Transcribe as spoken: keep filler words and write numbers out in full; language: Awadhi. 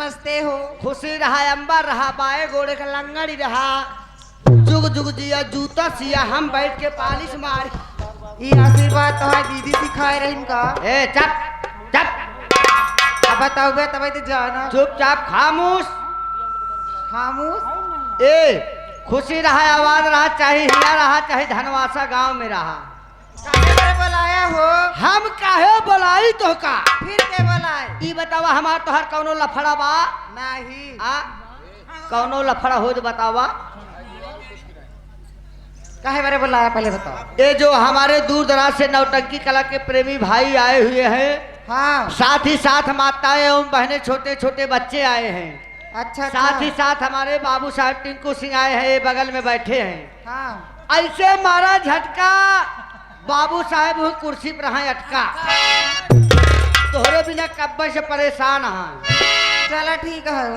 नमस्ते हो। खुशी रहा, अंबर रहा, बाएं गोड़े का लंगड़ी रहा। जुग जुग जिया, जूता सिया, हम बैठ के पालिश मारी। ई आशीर्वाद तोहार दीदी सिखाए रहिन का? ए, चुप, चुप। अब बताओ बे, तबे तो जाना। चुपचाप खामोश। खामोश? ए, खुशी रहा, आबाद रहा, चाहे हिया रहा, चाहे धनवासा गांव में रहा। काहे बरे बोलाया हो? हम काहे बोलाई तोहका? फिर के बोलाए? ई बतावा, हमार तोहर कौनो लफड़ा बा? नहीं। आ? कौनो लफड़ा हो तो बतावा। काहे बरे बोलाया, पहले बताओ। ये जो हमारे दूर दराज से नौटंकी कला के प्रेमी भाई आए हुए हैं, हाँ। साथ ही साथ माताएं एवं बहनें, छोटे छोटे बच्चे आए हैं। अच्छा, अच्छा। साथ ही साथ हमारे बाबू साहब टिंकू सिंह आए हैं, ये बगल में बैठे हैं। हाँ। ऐसे मारा झटका, बाबू साहब हुई कुर्सी पर हैं अटका। तोहरे बिना कब्बे से परेशान हैं। चला ठीक है।